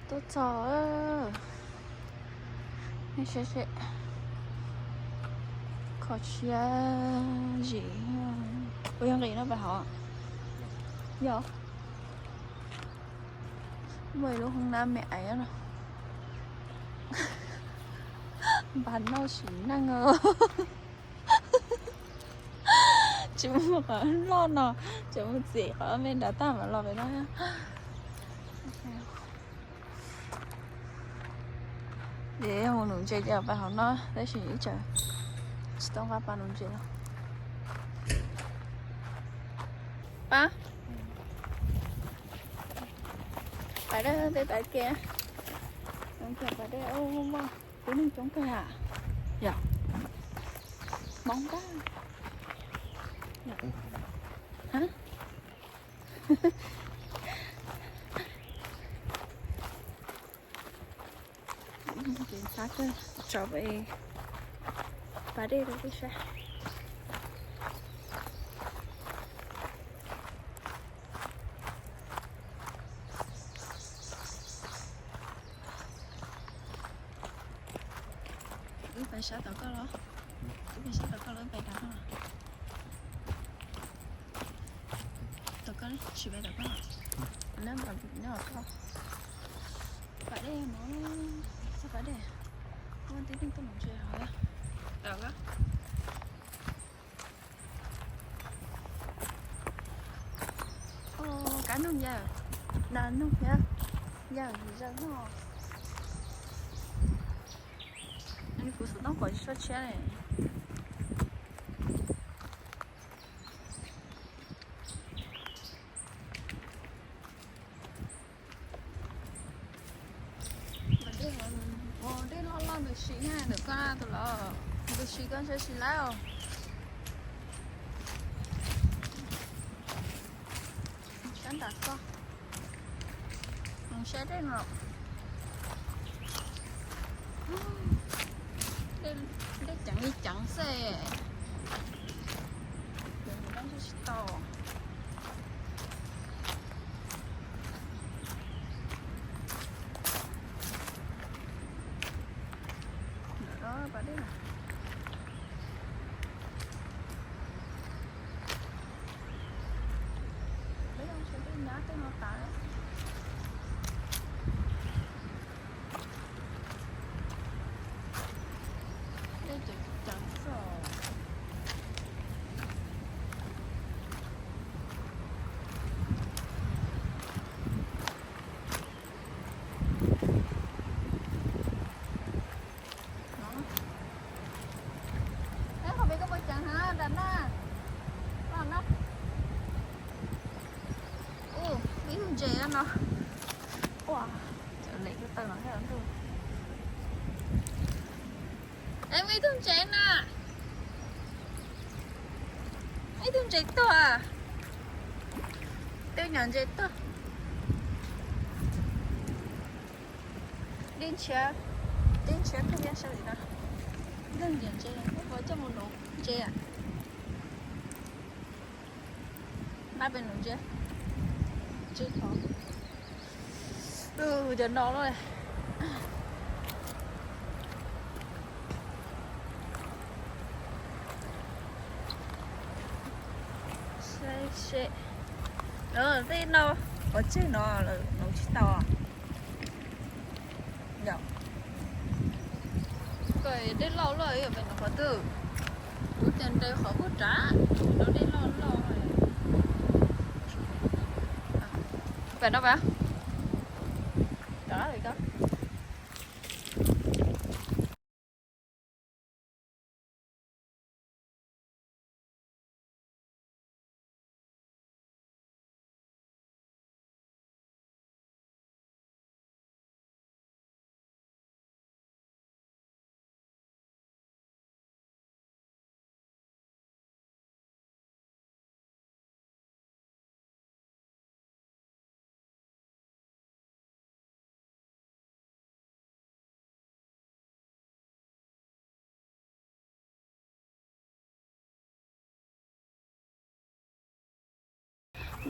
Tuaj txog, nej saib seb, kho siab zim, puas yog nqis no pais hauv? Yog. Muaj ib lub hoob nab me aiv no, npag noj sim neej os. Tsis muaj qhov loj no, tseem mus txim qhov me nram tag mam los pem no. Ces yog mus nuv ntses ces pais hauv no tab sis ib tsam tsis tau nqa pas nuv ntses los. Pab, pas dej tej tav ke, pas dej, muaj tib neeg coob kawg. Yog, hmoob ntag. Ces tab tom tso pas dej rau peb saib. Wb pais sab tom koj los, wb pais sab tom koj los, wb pais tom koj los. Tom koj, tsis pais tom koj. Neb, neb, koj, pas dej no, txoj pas dej, muaj tib neeg tuaj nuv ntses hauv. Tom koj. Kab noog yawg, nas noog thiab, yawg zaws no. Kuv xov tooj pom tsis tshua tshiab li. Dej loj loj ntws si na ntawm koj tus los, ntws si koj ntshe tsis laib os. Sab nram koj, mus saib dej no. Dej ceev li ceev xwb. Tsis tau. Ntawm no pas dej na. Peb ua ntshe dej nyab tej no tas. Dej ceev ceev xwb os. Qhov pem koj puas ceev heev nram na? Ub, ib tug ntses no. Ua, cov lem kuj tawg no thiab ntuj. Es muaj ib tug ntses na. Ib tug ntses tuag. Twb nyom ntses tuag. Dej ntshiab, dej ntshiab kawg thiab sab tim no. Leej niam ntses, muab coj mus nuv ntses. Nqa pem nuv ntses. Ntses thov. Cov no loj. Saib seb, tej no pov tseg no lawm nuv tsis tau. Yog, dej loj loj yog pem no qhov twg? Kuv tias nres qhov kuj rav, no dej loj loj. Pem no pem. Rav li ko.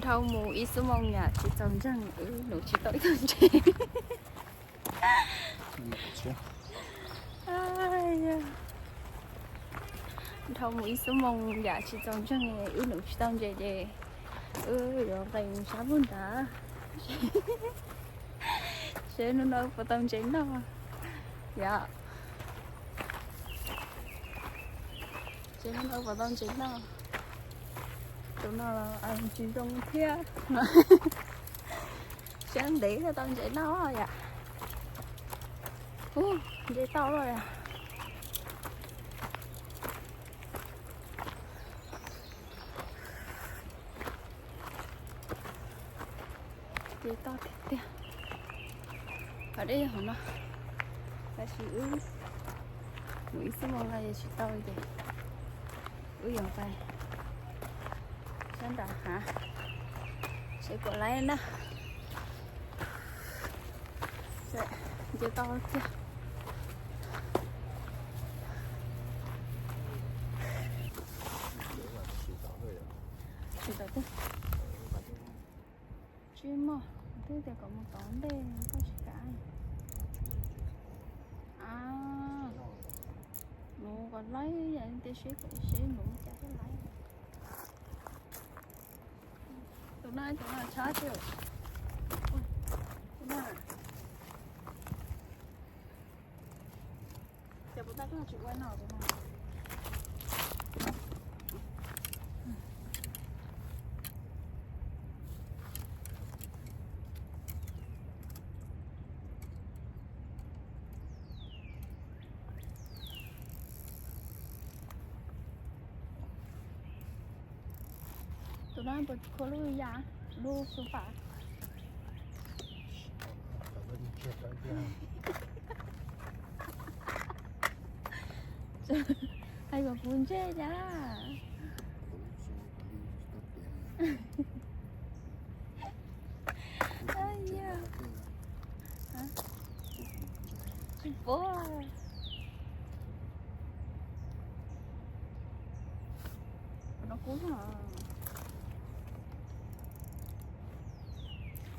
Dhau mus ib xuab moos yam tsis txaus ntseeg, wb nuv tsis tau ib tug ntses. Dhau mus ib xuab moos yam tsis txaus ntseeg, wb nuv tsis tau ntses ces wb yuav nqes mus sab npuag nrad seb hnub no puas tau ntses noj. Yom, seb hnub no puas tau ntses noj. Tus no los tsis zoo thiab. Siab ntev thiaj tau ntses noj yom. Ub, ntses tau lawm yom. Ces tau tiag tiag. Hav dej hauv no, tab sis wb mus ib xuab moos no ces tsis tau ces wb yuav pais sab nram hav seb puas laib na. Ces tau tiag. Tsis tau tiag. Tsis muaj, twb tias kom mus tod ntej koj tsis kam. A, nuv kom laib, yam li tias seb, seb nuv cas thiaj laib. Tus no, tus no tshab xwb. Tus no. Ces puas tau koj tsis ua no tus no. Tus no puas khua lub ya, lub su fam. Hais kom kuv ntsej cas. Tsis puab.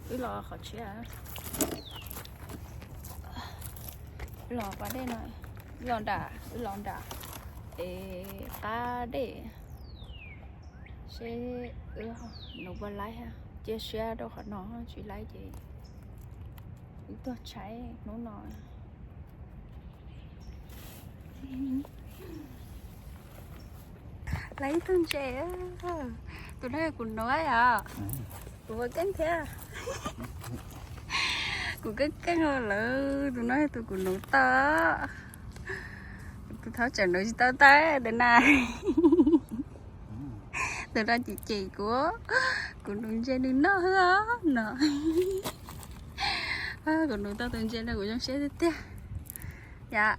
Wb los qhov tshiab, wb los pas dej no, wb los nram, wb los nram es qab dej. Seb wb nuv puas laib, cia siab rau qhov no, tsis laib ces wb tuag tshaib hnub no. Laib ib tug ntses, tus no yog kuv nuv yom, kuv ua keej thiab. Kuv keej keej lawm, tus no yog tus kuv nuv tau. Tus thaub tseem nuv tsis tau tau tus na. Tus no cem cem kuv, kuv nuv ntses nws noj xwb os no. Kuv nuv tau tus ntses no kuv zoo siab tiag tiag. Yom.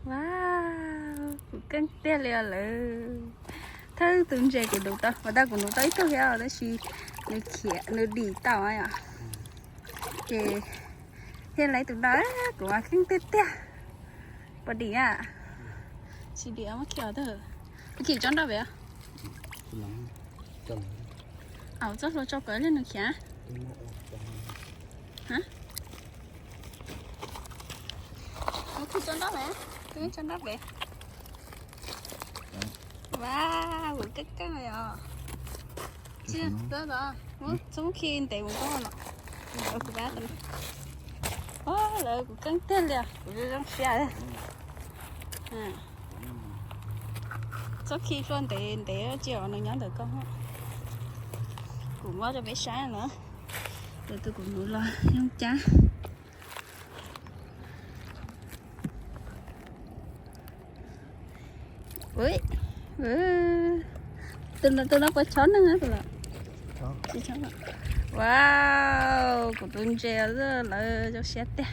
Wow, kuv keej tiag li os lawm. Thawj tus ntses kuv nuv tau, ua ntej kuv nuv tau ib tug thiab tab sis nws khiav, nws dim tau yom. Ces thiaj laib tus no, kuv mas keej tiag tiag. Puas dim a? Tsis dim, muab khi tag. Khi tso nroj pem. Au, txoj hlua tso pem li nws khiav. Muab khi tso nroj pem, khi tso nroj pem. Wow, kuv keej keej li os. Tsis, txhob khi ntev mus koj no. Kuv pab tus no. Lawv kuv keej tiag li, kuv zoo siab. Txhob khi hlua ntev ntev tsis os, nws nyob ntawm koj. Kuv muab rau peb saib na. Tus tus kuv nuv los yooj cab. Ui, tus no, tus no puas chob neeg tus los? Tsis chob. Wow, kuv tus ntses lawv zoo siab tiag.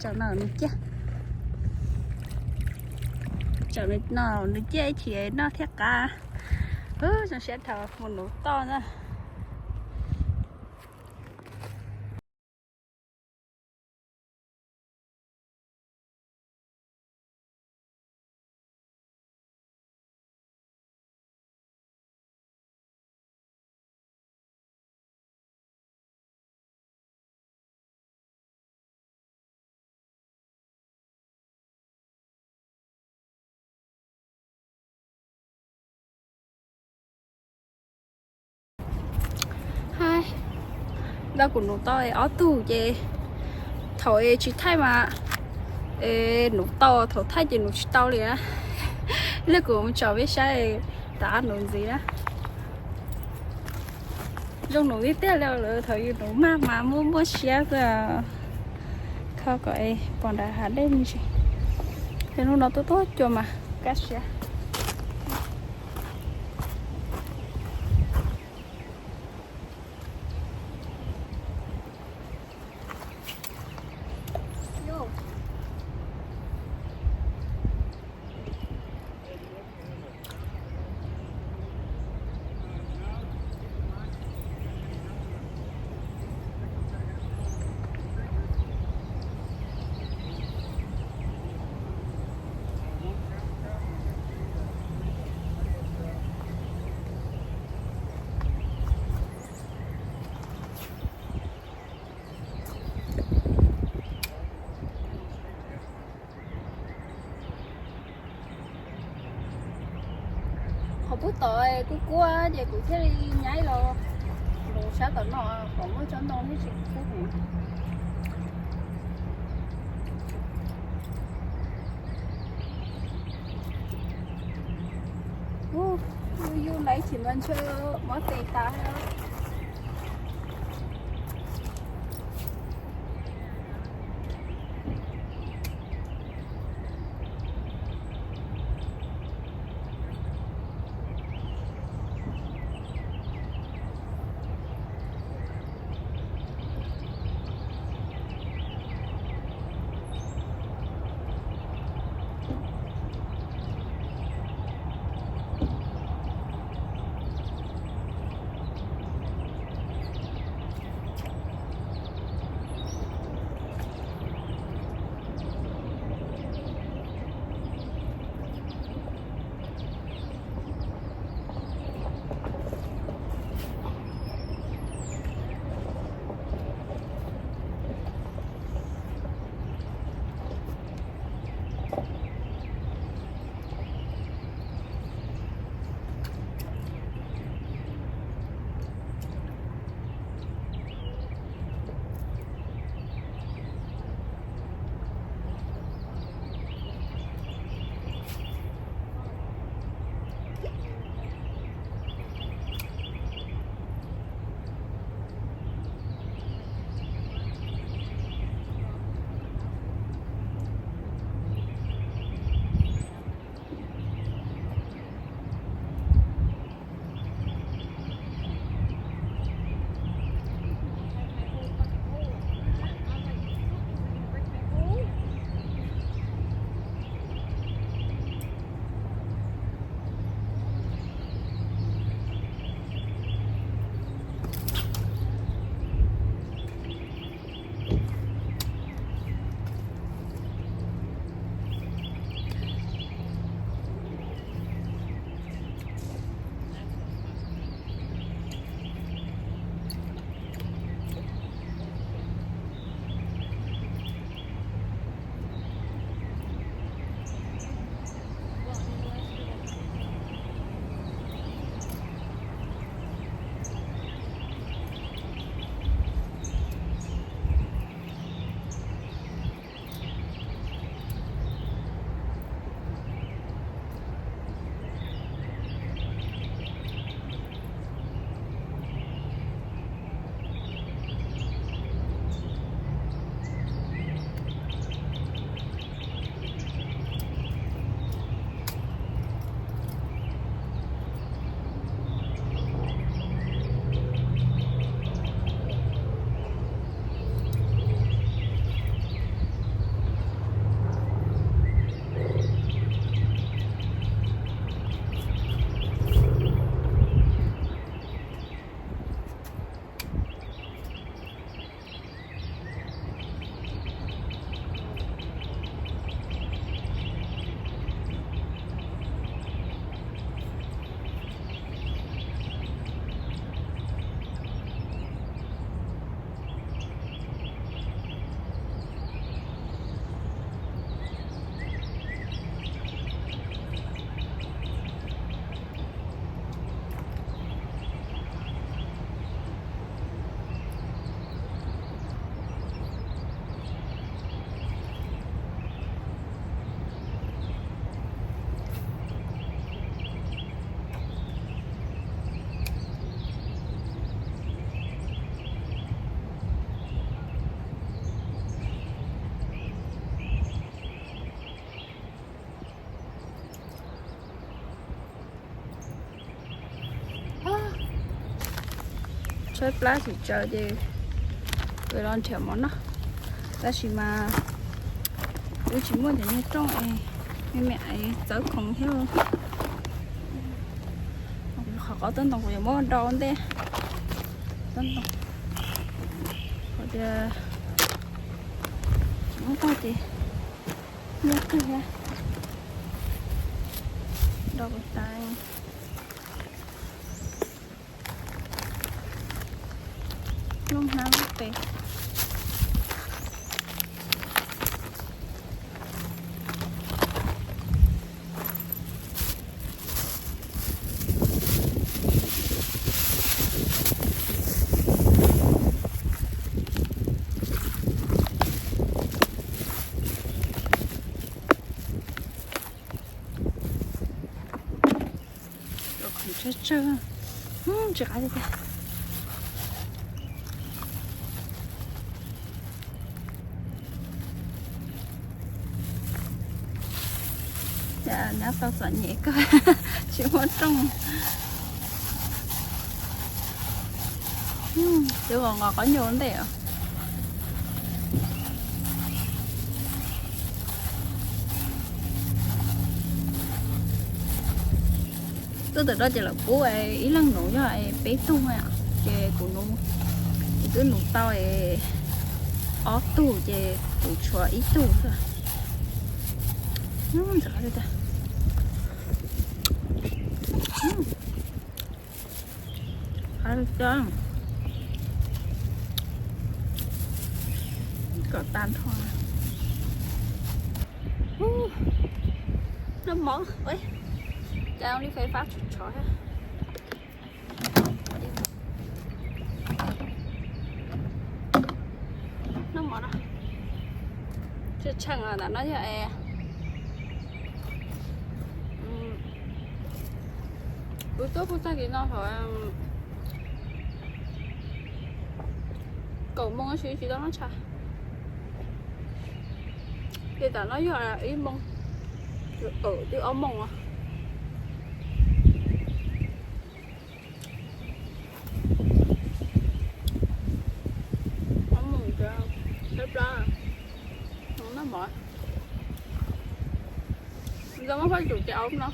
Tsaum no nws ciaj, tsaum no nws ciaj ib chim noj thiaj qab. Zoo siab dhau mus nuv toj na. Tau kuv nuv tau ob tug ces thaum tsis thaij mas nuv tau, thaum thaij ces nuv tsis tau li na. Ib pliag kuv tsom peb saib, rov qab nuv ntxiv na. Zoo nuv tiag tiag li lawm, thaum yus nuv mag mas muaj muaj siab xwb. Kho kom pom nram hav dej me ntsis. Ces hnub no tuaj tuaj cua mas kaj siab. Qhov pub tod kuj kuab ces kuv thiaj li nyaib los mus sab tom no kom muaj tsob ntoo thiab tsis kub heev. Yus yus ntawd tsis mas ntshe mob tes tas. Peb plab tsis tsawv ces kuv los nrhiav mov noj, tab sis mas wb tsis muaj cov niag rooj es me me es txawv khoom thiab. Qhov qos tawb ntoo kuv yuav muab do ua ntej. Tawb ntoo, qhov tias tsis muab tag ces nyuaj kawg thiab. Do kuv tas lub hnab lub pes. Tsawg tsawg, tsis qab tiag tiag. Nyob tau txom nyem kawg, tsis muaj rooj. Twb nqos nqos qhov nyuag ntej os. Tuaj tam no ces lawv pub ib leeg nuv yog peb tug, ces kuv nuv, kuv twb nuv tau ob tug ces kuv tshuav ib tug xwb. Qab li cas, kom tag nrho. Noj mov, cas li fais fab tshov thiab. Noj mov no, tshee tshee ntawm no yog es kuv tuaj puag tag kis no thaum kaum moos tab sis tsis tau noj tshais. Ces tam no yog ib moos, twb ob moos os. Ob moos, peb plab, noj mov. Ntxov muab phaj tsum ces aub no.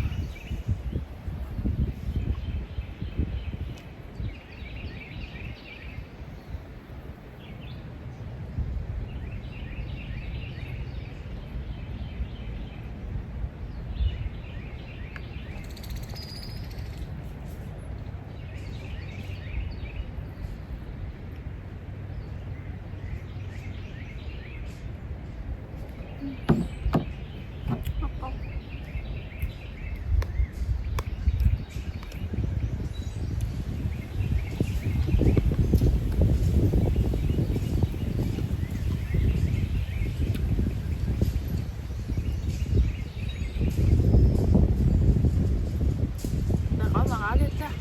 Qab mas qab tiag tiag,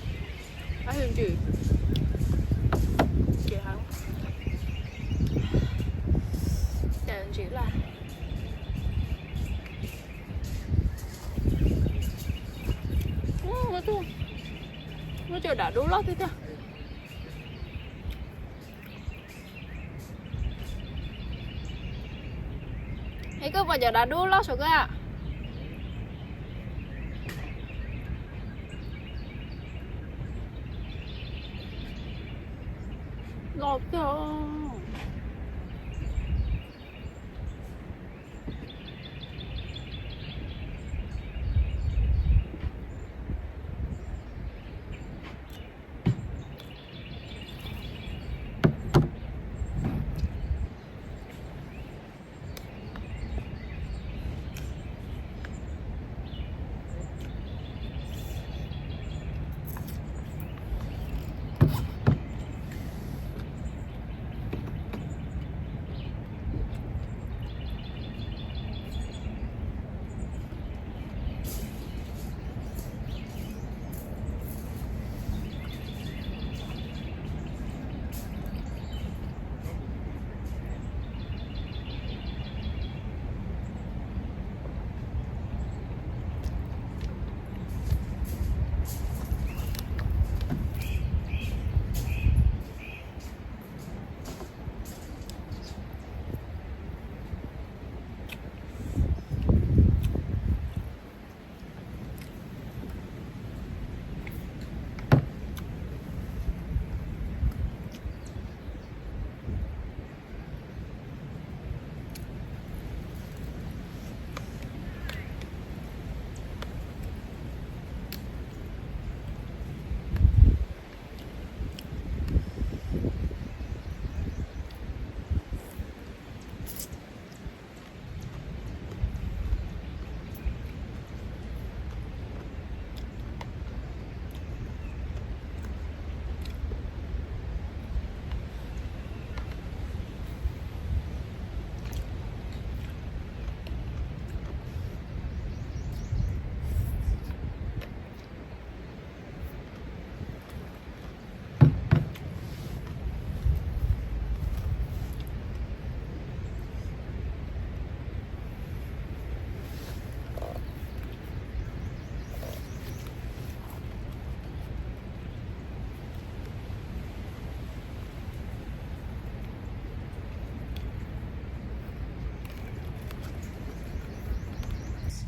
qab ntsim, ntsim heev, cas ntsim lawm. Muaj cov dav dub loj tiag tiag. Es koj pom cov dav dub loj saum koj? Loj tiag.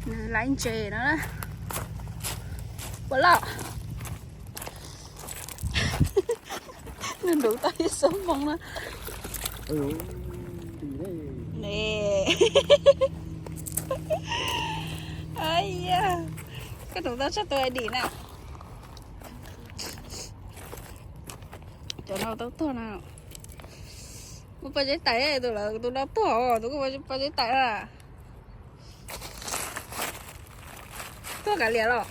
Nws laiv ntses no na. Puas loj? Nws ntuv tau ib xuab moos na. Koj ntuv tau txog tus dim na. Cov no tau tuag na. Kuv poj zeb tais, tus lawv tus no tuag, tus kuv poj zeb tais na. Tuag kav liam los.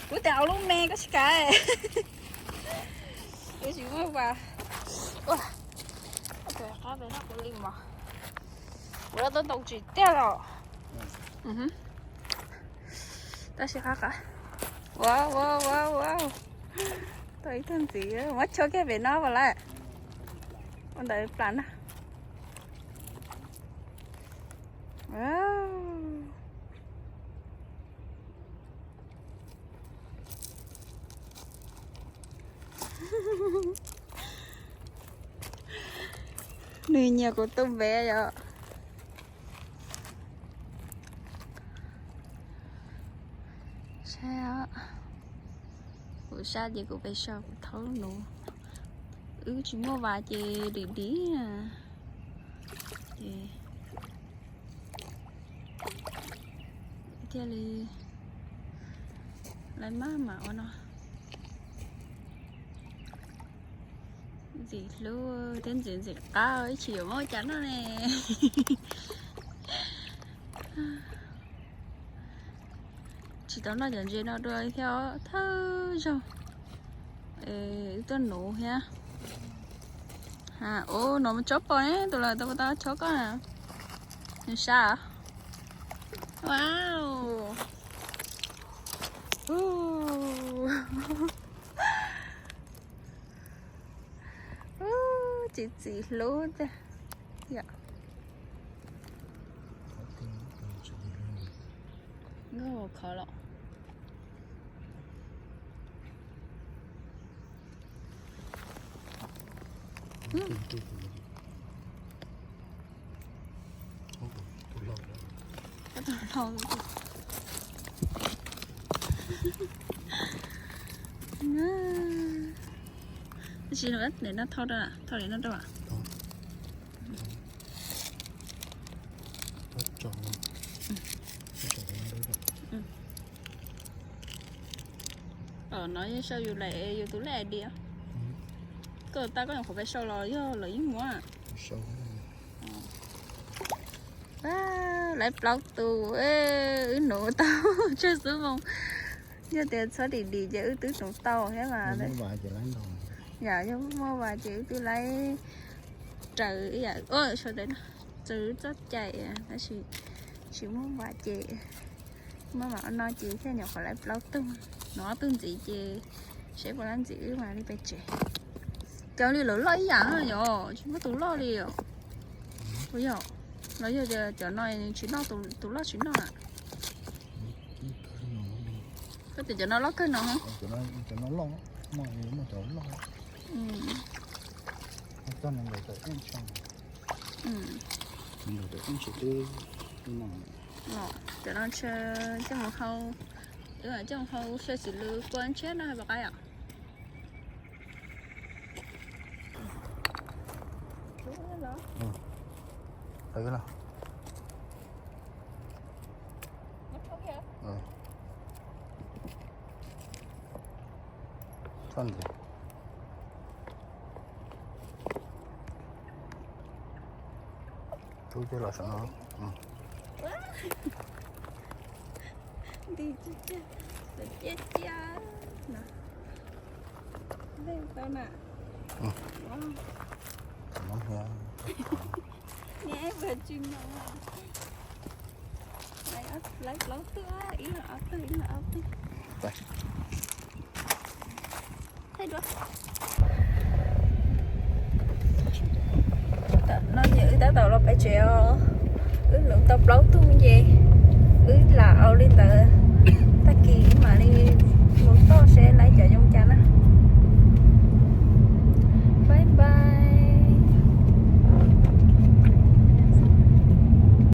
Kuv tias ua lub me koj tsis kav. Kuv tsis muaj vas. Ua, qab pem no kuv li mos. Kuv lawv tau tau tsis tiag los. Tab sis qab qab. Ua ua ua ua. Tau ib tug ntxiv, muab tshuab kiag pem no pas lawm. Ua ntawd plas na. Nws nyiam kuv tus npe yom. Saib, kuv sab ces kuv pem saum kuv thaub nuv. Wb tsis muaj vas ces dim dim. Ces thiaj li lawv maj mam ua no. Ntxim hlub thiab ntxim ntxim qab ib tsis yuav muab ua cas noj ne. Tsis tau noj cov ntses no dua thiab thawj zaug. Wb tuaj nuv thiab. Ua no mus tsob pom ne, tus lawv tau tau chob koj na. Nws sab. Wow. Tsis txim hlub tiag. Yom. Nkauj khov los. Tab sis no thau, thau li no rau. Tom no yeej sau yus lawm yus tus lej diam. Koj tau koj nyuam qhuav pais sau los yog lawv yeej muab? Lawv plaub tus, wb nuv tau tsawg xuab moos. Yog tias txhob dim dim ces wb twb nuv tau thiab mas. Yog muaj vas ces wb twb laib raws, sau tes raws txoj cai, tab sis tsis muaj vas ces maj mam ua no ces thiaj nyuam qhuav lawv plaub tug. Nuv ob tug ntxiv ces seb puas lab ntxiv wb mam li pem tsev. Cov li lawv loj ib yam yom, tsis muaj tus loj li os. Puas yog? Los yog tias cov no tsis noj, tus loj tsis noj na? Koj tias cov no loj kawg no. Cov no ntshe coj mus hau, coj mus hau xyaw xim lws kua ntshiab no hais pom qab yom. Tub coj los saum no. Nti, ciaj ciaj na. Tau na. Niam, ib puas tsis no. Lawv plaub tug, ib leeg ob tug, ib leeg ob tug. Thaij dua. Tam no ces wb tab tom los pem tsev os. Wb nuv tau plaub tug ces